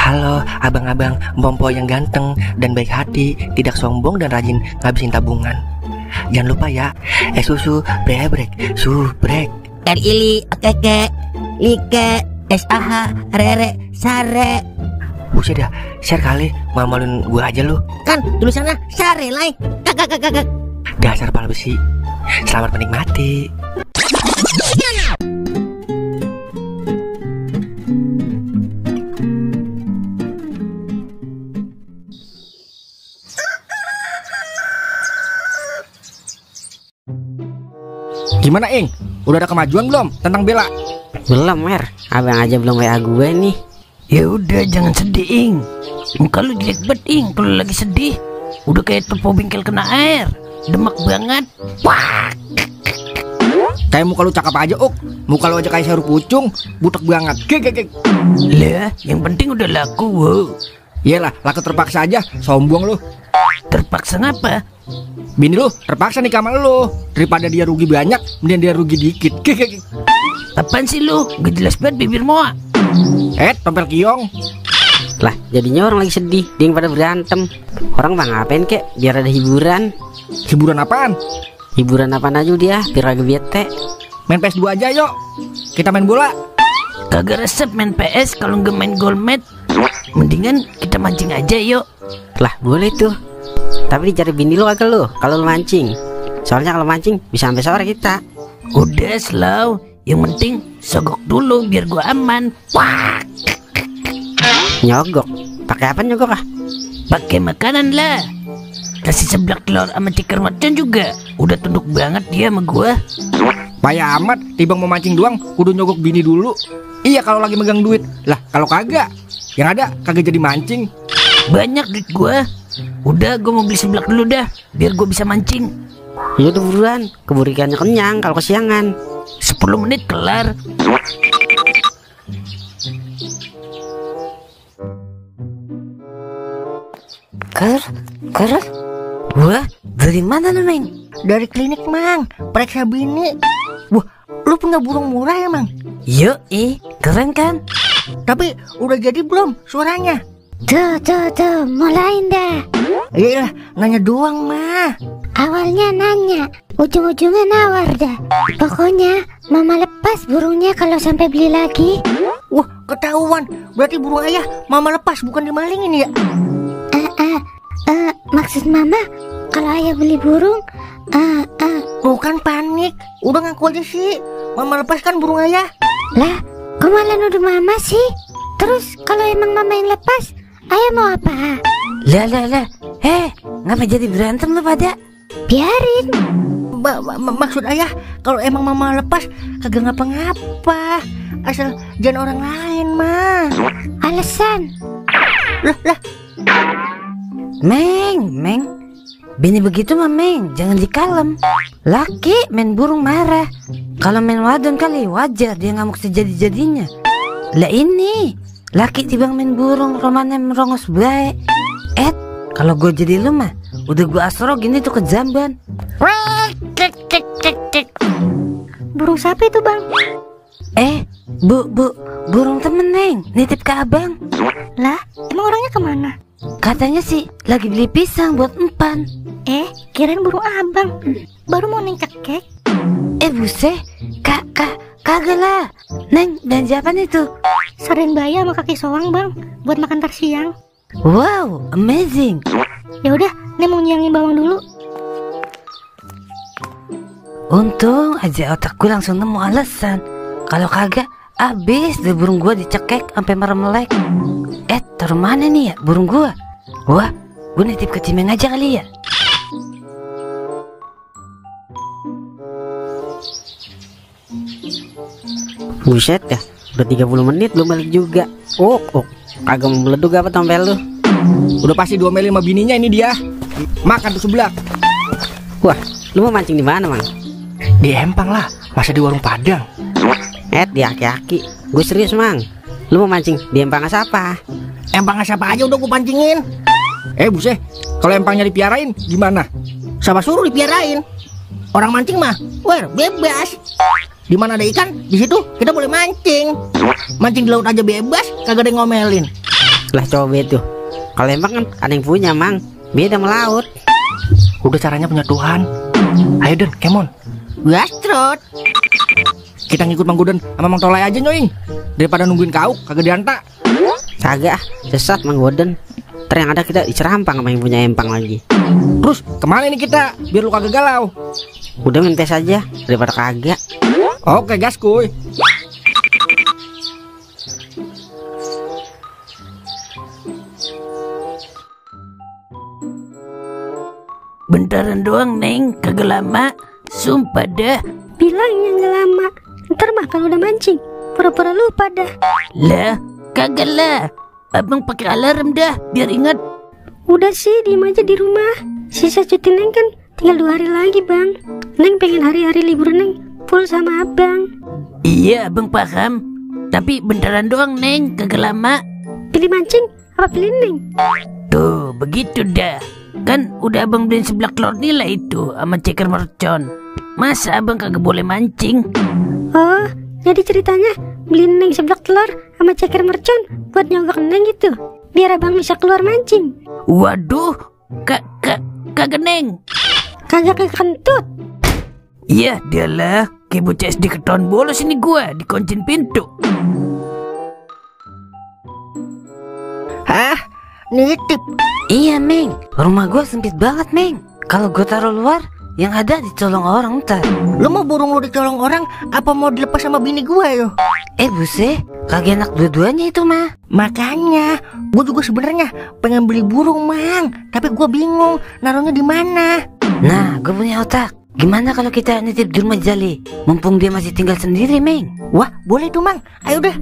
Halo abang-abang Bompo yang ganteng dan baik hati, tidak sombong dan rajin ngabisin tabungan. Jangan lupa ya, susu brebrek, subrek. Ili, okeke, like, SAH, rere, sare. Buset dah, share kali, malu-maluin gua aja lu. Kan tulisannya sare, like. Kakak. Dasar pala besi. Selamat menikmati. Gimana Ing? Udah ada kemajuan belum tentang Bella? Belum Mer, abang aja belum WA gue nih. Ya udah jangan sedih Ing. Muka lu jelek banget Ing kalau lagi sedih. Udah kayak topo bengkel kena air. Demak banget. Wah. Kayak muka lu cakep aja Uk. Muka lu aja kayak sayur pucung, butek banget. Gek. Lah, yang penting udah laku. Wow. Iyalah, laku terpaksa aja, sombong lu. Terpaksa ngapa? Bini lu terpaksa nikah sama lu. Daripada dia rugi banyak, mending dia rugi dikit. Gek. Apaan sih lu? Gak jelas banget bibir moa. Tompel kiong. Lah, jadinya orang lagi sedih, dia yang pada berantem. Orang bang ngapain kek? Biar ada hiburan. Hiburan apaan? Hiburan apaan aja dia, biar agak bete. Main PS2 aja yuk. Kita main bola. Kagak resep main PS kalau nggak main golmet. Mendingan kita mancing aja yuk. Lah, boleh tuh. Tapi dicari bini lu agak lu kalau lu mancing. Soalnya kalau mancing bisa sampai sore kita. Udah slow. Yang penting sogok dulu biar gua aman. Wah. Nyogok. Pakai apa nyogok ah? Pakai makanan lah. Kasih seblak telur sama tikar macan juga. Udah tunduk banget dia sama gua. Payah amat, tibang mau mancing doang kudu nyogok bini dulu. Iya kalau lagi megang duit. Lah kalau kagak, yang ada kagak jadi mancing. Banyak duit gua. Udah gua mau beli seblak dulu dah biar gua bisa mancing. Ya udah buruan, keburu ikannya kenyang kalau kesiangan. 10 menit kelar. Ker. Wah, dari mana lu Neng? Dari klinik Mang, periksa bini. Wah, lu punya burung murah ya Mang? Yo, keren kan? Tapi udah jadi belum suaranya? Tuh, mulain dah. Iya, nanya doang mah. Awalnya nanya, ujung-ujungnya nawar dah. Pokoknya mama lepas burungnya kalau sampai beli lagi. Wah, ketahuan. Berarti burung ayah mama lepas, bukan dimalingin ya? Maksud mama kalau ayah beli burung, bukan panik. Udah ngaku aja sih. Mama lepas kan burung ayah. Lah, kok malah nuduh mama sih? Terus kalau emang mama yang lepas, ayah mau apa? Lah. Ngapa jadi berantem lu pada? Biarin. Maksud ayah, kalau emang mama lepas kagak ngapa-ngapa. Asal jangan orang lain mah. Alasan? Lah. Meng, bini begitu mah Meng, jangan dikalem. Laki main burung marah. Kalau main wadon kali wajar dia ngamuk sejadi-jadinya. Lah ini, laki tibang main burung romanya merongos baik. Kalau gue jadi lu mah, udah gue asrog ini tuh kejamban. Burung siapa itu bang? Burung temen Neng, nitip ke abang. Lah, emang orangnya kemana? Katanya sih lagi beli pisang buat empan. Kirain burung abang. Baru mau Neng cekek. Buset, kagak lah. Neng, belanja apaan itu? Saren baya sama kaki soang bang, buat makan ntar siang. Wow, amazing. Ya udah, Neng mau nyiangin bawang dulu. Untung aja otak gue langsung nemu alasan. Kalau kagak, abis deh burung gue dicekek sampai meremelek. Taruh mana nih ya burung gue? Wah, gue nitip ke Cimeng aja kali ya. Buset dah, udah 30 menit belum balik juga. Kagak mau meleduk apa tompel lu? Udah pasti diomelin sama bininya ini dia. Makan tuh seblak. Wah, lu mau mancing di mana Mang? Di Empang lah, masa di warung Padang. Di aki-aki. Gue serius Mang. Lu mau mancing di empang apa? Empang siapa aja udah gue pancingin. Buset, kalau empangnya dipiarain gimana? Siapa suruh dipiarain? Orang mancing mah, bebas. Di mana ada ikan, di situ kita boleh mancing. Mancing di laut aja bebas, kagak ada yang ngomelin. Lah coba itu. Kalau emang kan ada yang punya, Mang. Beda melaut. Udah caranya punya Tuhan. Ayo Den, kemon. Gastrot. Kita ngikut Mang Guden sama Mang Tolai aja nyoing. Daripada nungguin kau kagak diantak. Kagak, sesat Mang Goden. Ntar yang ada kita dicerampang sama yang punya empang lagi. Terus kemana ini kita biar lu kagak galau? Udah main PES aja daripada kagak. Oke gas kuy. Bentaran doang, Neng, kagak lama. Sumpah dah. Bilangnya nggak lama. Ntar mah kalau udah mancing, pura-pura lupa dah. Lah, kagak lah. Abang pakai alarm dah, biar ingat. Udah sih, diem aja di rumah. Sisa cuti Neng kan tinggal 2 hari lagi, Bang. Neng pengen hari-hari libur Neng full sama Abang. Iya, Abang paham. Tapi bentaran doang, Neng, kagak lama. Pilih mancing apa pilih Neng? Tuh, begitu dah. Kan udah Abang beliin seblak telur nila itu sama ceker mercon. Masa Abang kagak boleh mancing? Oh, jadi ceritanya beliin Neng seblak telur sama ceker mercon buat nyogok Neng gitu, biar Abang bisa keluar mancing. Waduh, kagak, Neng. Kagak kentut. Iya, dialah, kayak bocah SD ketahuan bolos ini gua, dikuncin pintu. Hah? Nitip. Iya, Meng. Rumah gua sempit banget, Meng. Kalau gua taruh luar, yang ada dicolong orang ntar. Lu mau burung lu dicolong orang apa mau dilepas sama bini gua yo? Buse, kagak enak dua-duanya itu mah. Makanya, gua juga sebenarnya pengen beli burung, Mang. Tapi gua bingung naruhnya di mana. Nah, gua punya otak. Gimana kalau kita nitip di rumah Jali? Mumpung dia masih tinggal sendiri, Meng. Wah, boleh tuh, Mang. Ayo deh.